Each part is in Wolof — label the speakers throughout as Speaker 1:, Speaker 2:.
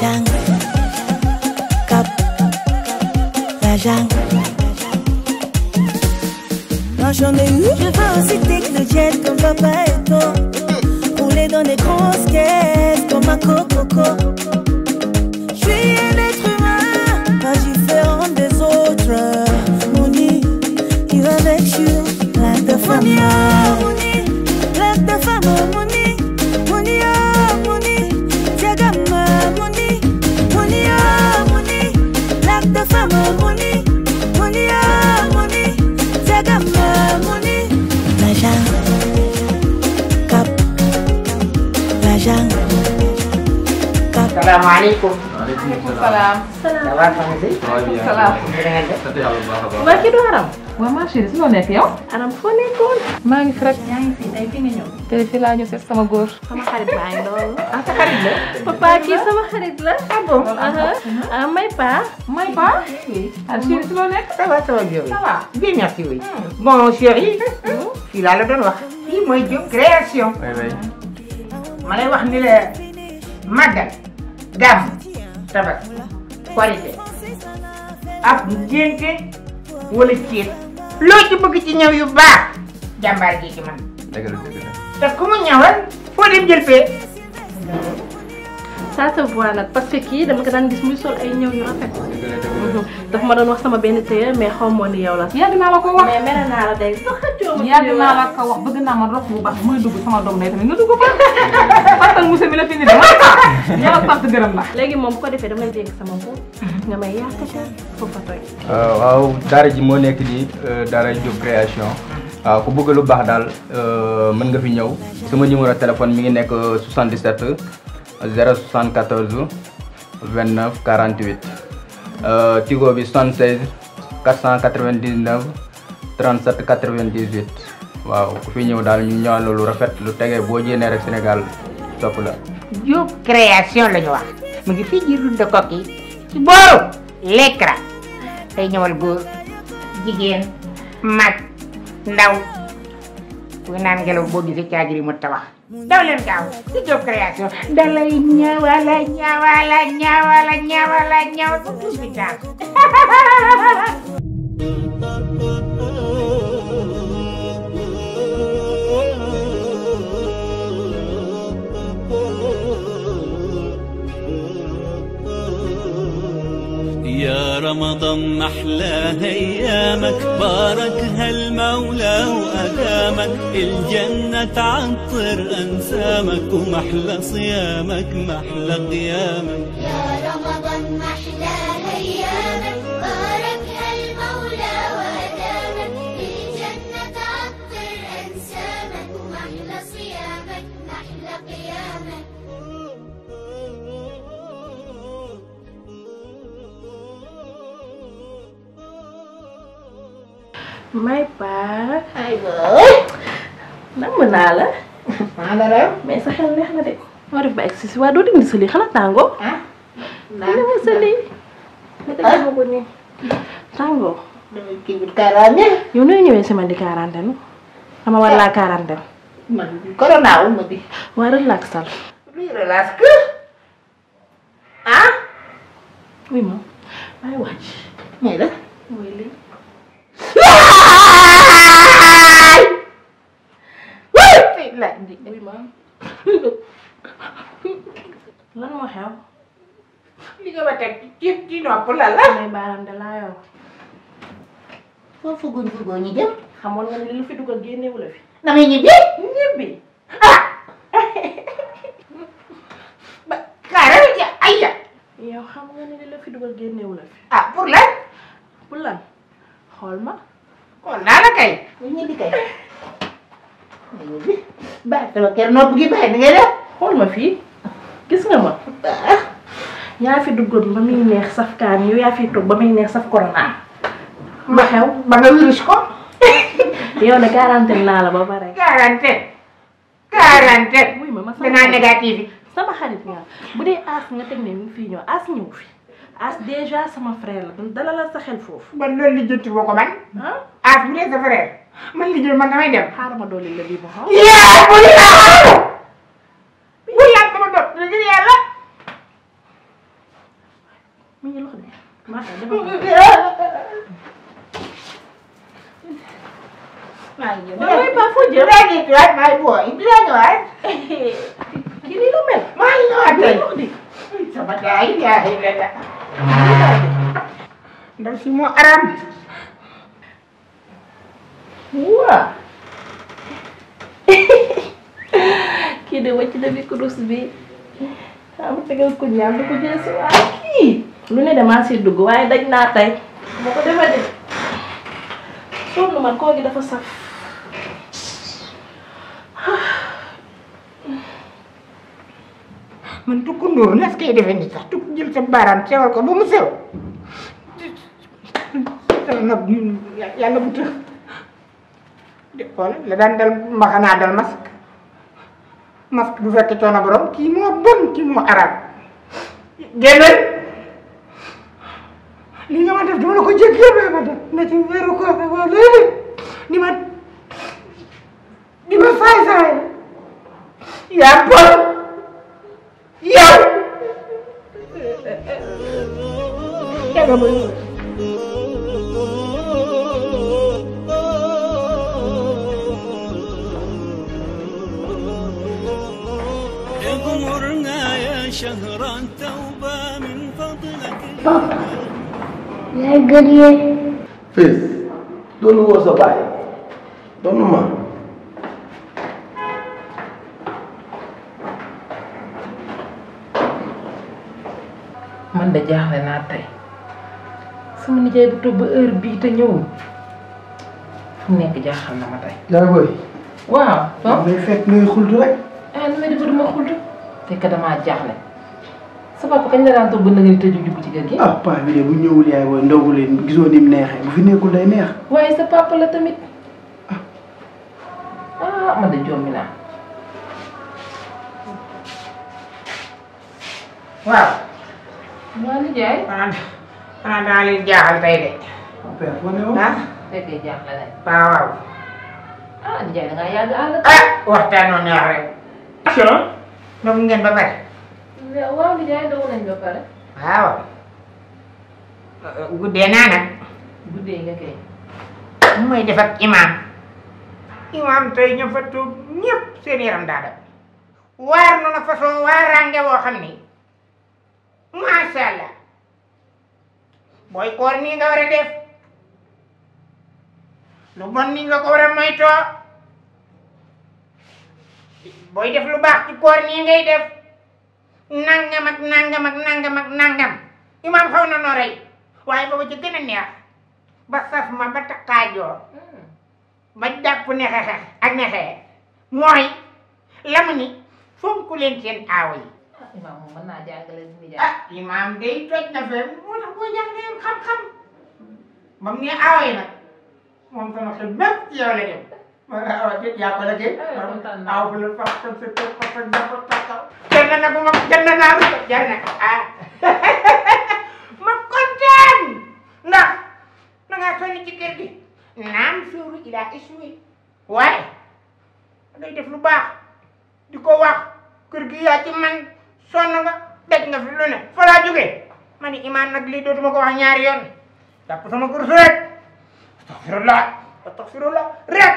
Speaker 1: jungle, cap, la jungle. Non, j'en ai eu. Je veux aussi techno-jet comme papa et toi. Rouler dans des grosses caisses comme un coco. Je suis un être humain, pas différent des autres. Money, you are make you like the family. Money, like the family. Money, money, oh money, Jagama money, money, oh money, like the family. Money, money, oh money, Jagama money. La jungle, cap, la jungle.
Speaker 2: Assalamualaikum.
Speaker 3: Waalaikumsalam.
Speaker 2: Salam sama si.
Speaker 3: Salam. Waa kii du Aram. Waa ma chérie si loo nekk yow. Aram foo nekkoon. maa ngi fi rek. yaa ngi fi tey fi nga ñëw. tey fi laa ñëw seet sama góor. sama xarit baa ngi loolu. ah sa xarit la. papa kii sama xarit la. ah bon. ah may pa. May pa. oui. ah chérie si loo nekk.
Speaker 2: Ça va Diop.
Speaker 3: Ça va.
Speaker 2: Bien merci oui. Bon chérie. fii laa la doon wax. fii mooy Diop création. ma lay wax ni la Magal. Gàmm Tabaski Korité ak ngénte wala ceet loo ci bëgg ci ñëw yu baax jàmbaar ji ci man.
Speaker 4: dëgg la.
Speaker 2: te ku mu ñëwal foo dem jël fee.
Speaker 5: ça se voit nag parce que kii dama ko daan gis muy sol ay ñëw yu rafet. daf ma doon wax sama benn téye mais xaw ma ni yow la.
Speaker 3: yàgg naa la ko wax
Speaker 5: mais mere naa la day sax xëccoo ma.
Speaker 3: yàgg naa la ko wax bëgg naa ma rof bu baax muy dugg sama doom day tamit nga dugg ko. fàttal monsieur mi la fi ni dama yàlla sant gërëm la.
Speaker 5: léegi moom bu ko defee damay dégg sama bopp. nga may yaakaar foofu fa toy.
Speaker 4: waaw daara ji moo nekk nii daara Diop création waaw ku bëgg lu baax daal mën nga fi ñëw sama numéro téléphone mi ngi nekk 77 074 29 48 Tigo bi 76 499 37 98 waaw ku fi ñëw daal ñu ñëwal lu rafet lu tege boo jéenee rek Sénégal topp la.
Speaker 2: Diop création la ñu wax mu ngi fii ji route de Koki ci booru l'écran day ñëwal góor jigéen mag ndaw bu naan ngelaw boo gisee caagiri mu tabax daw leen gaaw ci Diop création dalay ñaawala ñaaw ba tuuti bi taal.
Speaker 6: يا رمضان محلى ايامك باركها المولى وادامك الجنه تعطر انسامك ومحلى صيامك محلى قيامك
Speaker 7: يا رمضان محلى ايامك باركها المولى وادامك الجنه تعطر انسامك ومحلى صيامك محلى قيامك.
Speaker 5: may pa.
Speaker 2: ay boy.
Speaker 5: namm naa la.
Speaker 2: maa la rew.
Speaker 5: mais sa xel neex na de. moo def ba egg si waa doo dindi sa lii xanaa tàngoo.
Speaker 2: ah.
Speaker 5: dindi sa lii. nga dëgg ma ko nii. tàngoo.
Speaker 2: kii bi quarantaine.
Speaker 5: yow nooy ñëwee semaine di quarantaine dama war laa quarantaine.
Speaker 2: man corona wu ma bi.
Speaker 5: waa relaxal.
Speaker 2: luy relax que. ah.
Speaker 5: oui ma maay wàcc.
Speaker 2: mais la.
Speaker 5: mooy lii. oui ma. lan moo xew.
Speaker 2: li nga ma teg ci nopp la la.
Speaker 5: may baaraam de laa yor.
Speaker 2: foo fuggoon ñu jëm.
Speaker 5: xamoon nga ni li fi dugal génnewu la fi.
Speaker 2: na may ñibbi.
Speaker 5: ñibbi.
Speaker 2: ah. ba carrément ci ayya.
Speaker 5: yow xam nga ni li la fi dugal génnewu la fi.
Speaker 2: ah pour lan.
Speaker 5: pour lan xool ma.
Speaker 2: kon naa la kay. ñu ñibbi kay. ñu ñibbi. ba sama kër nopp gi bàyyi ni ngay def.
Speaker 5: xool ma fii gis nga ma. yaa fi duggoon ba muy neex saf kaan yow yaa fi toog ba muy neex saf corona. ma xew
Speaker 2: ba nga virus ko.
Speaker 5: yow de quarantaine naa la ba pare.
Speaker 2: quarantaine.
Speaker 5: wuy ma
Speaker 2: danaa négatif yi.
Speaker 5: sama xarit nga bu dee aas nga teg ne mi ngi fii ñëw aas ñëw fi aas déjà sama frère la dala la sa xel foofu.
Speaker 2: man loolu lijjanti boo ko man.
Speaker 5: ah
Speaker 2: ah bu dee sa frère man lijjanti man damay dem.
Speaker 5: xaaral ma dolli la bii ba xam.
Speaker 2: yaa bu laal sama bopp dina jël yàlla.
Speaker 5: mu ngi lox de maa dafa Oi, Pak Fujo.
Speaker 2: Lagi tuan, mai boy. Dia tuan.
Speaker 5: Kini lu mel.
Speaker 2: Mai ada.
Speaker 5: Di.
Speaker 2: Sama dai ya, ini. Dari semua Aram.
Speaker 5: Wah. Kii de wacc na bi kurus bi. Am tegal ko ñam ko jël ci waaki. Lu ne dama ci dugg waaye daj naa tey. Moo ko defa de. Sonn man koo gi dafa saf.
Speaker 2: Man tukkundur nas kay defe ni sax tuk jël sa baram sewal ko ba mu sew. Yàlla bu tax. De xool la daan dal mbaxana dal masque. Masque du fekk coono borom kii moo bon kii moo arab. Génnal. Li nga ma def dama la ko jéggal ma def na ci weeru ko ba léegi ni ma saay saay yaa bon yow
Speaker 6: اغمرنا يا شهر التوبة من فضلك.
Speaker 7: yaay gërëyee.
Speaker 8: Fils doonu woo sa baay doonu ma.
Speaker 3: man de jaaxle naa tey sama nijaay bu toog ba heure bii te ñëwul fu mu nekk jaaxal na ma tey.
Speaker 8: yaay booy.
Speaker 3: waaw.
Speaker 8: ngay fekk ngay xultu rek.
Speaker 3: ah nu may def duma xultu fekk damaa jaaxle sa papa kañ la daan toog ba nga ni tëju jubbu ci kër gi.
Speaker 8: ah paa bi de bu ñëwul yaay booy ndogu leen gisoo ni mu neexee bu fi nekkul day neex.
Speaker 3: waaye sa papa la tamit ah man de jommi naa.
Speaker 2: waaw.
Speaker 3: waa nijaay.
Speaker 2: xanaa daa leen jaaxal tey de.
Speaker 8: père foo ne woon.
Speaker 2: ah.
Speaker 3: fekkee jaaxle nañ.
Speaker 2: waaw.
Speaker 3: ah nijaay da ngaa yàgg àll.
Speaker 2: ah waxtaanoo neex rek. attention. ndogu ngeen ba pare.
Speaker 3: waaw nijaay dogu nañ ba pare.
Speaker 2: waaw. guddee naa nag.
Speaker 3: guddee nga kay.
Speaker 2: mu may def ak imaam. imaam tey ñu fa toog ñëpp seen yaram daa dem. waar nu na façon waaraange woo xam ni. macha allah. booy koor nii nga war a def. lu bon nii nga ko war a moytoo. booy def lu baax ci koor nii ngay def. nangam ak nangam ak nangam ak nangam. imaam xaw na noo rey. waaye booba ci gën a neex. ba saf ma ba takkaajoo. ba jàpp nexe ak nexe. mooy la mu ni fonk leen seen aaw yi.
Speaker 3: imaam moom mën naa jàngale si nijaay.
Speaker 2: ah imaam day toj na fee moo tax boo jàngalee xam-xam. ba mu ne aaw yi nag moom sama xel bépp ci yow la dem. ma ne aaw it yaa ko la gën. aaw bu la fas fas fas fas jënd na bu ma jënd naa ko jar na ah ma kontaan ndax da ngaa sonn ci kër gi. naam suuru il a échoué waaye ngay def lu baax di ko wax kër gi yaa ci man sonn nga daj nga fi lu ne fa laa jógee ma ni imaam nag lii dootuma ko wax ñaari yoon jàpp sama kurus rek astaghfirullah rek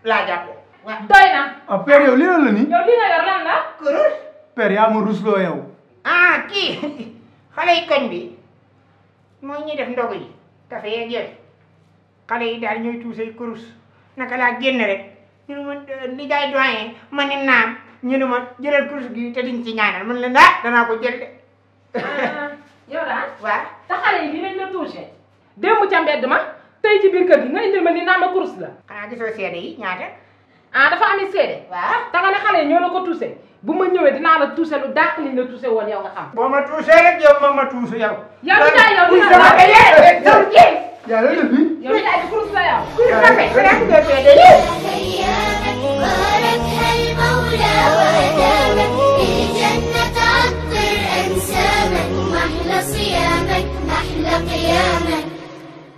Speaker 2: laa jàpp waaw
Speaker 3: doy na.
Speaker 8: ah père yow lii la nii.
Speaker 3: yow li nga yor lan la.
Speaker 2: kurus
Speaker 8: père yaa ma rusloo yow.
Speaker 2: ah kii xale yi koñ bi mooy ñuy def ndogu yi kafe yeeg yooyu xale yi daal ñooy tuusay kurus naka laa génn rek ñu ne ma li jaay doyen ma ne naam ñu ne ma jëlal kurus gi te diñ ci ñaanal man la naa danaa ko jël de.
Speaker 3: yow daal.
Speaker 2: waaw.
Speaker 3: te xale yi dinañ la touché. démb ca mbedd ma tey ci biir kër gi nga indil ma ni naa ma kurus la.
Speaker 2: xanaa gisoo seede yi ñaata.
Speaker 3: ah dafa ami seede.
Speaker 2: waaw.
Speaker 3: te nga ne xale yi ñoo la ko touché bu ma ñëwee dinaa la touché lu dàq li nga touché woon yow nga xam.
Speaker 2: boo ma tuusee rek yow ma tuusu yow.
Speaker 3: yow li jaay yow dina
Speaker 2: sama
Speaker 3: la
Speaker 2: yaa
Speaker 8: yaa la def fii.
Speaker 3: yow li jaay kurus la yow.
Speaker 7: أيامك باركها المولى وأدامك الجنة عطر أنسامك محلى صيامك محلى قيامك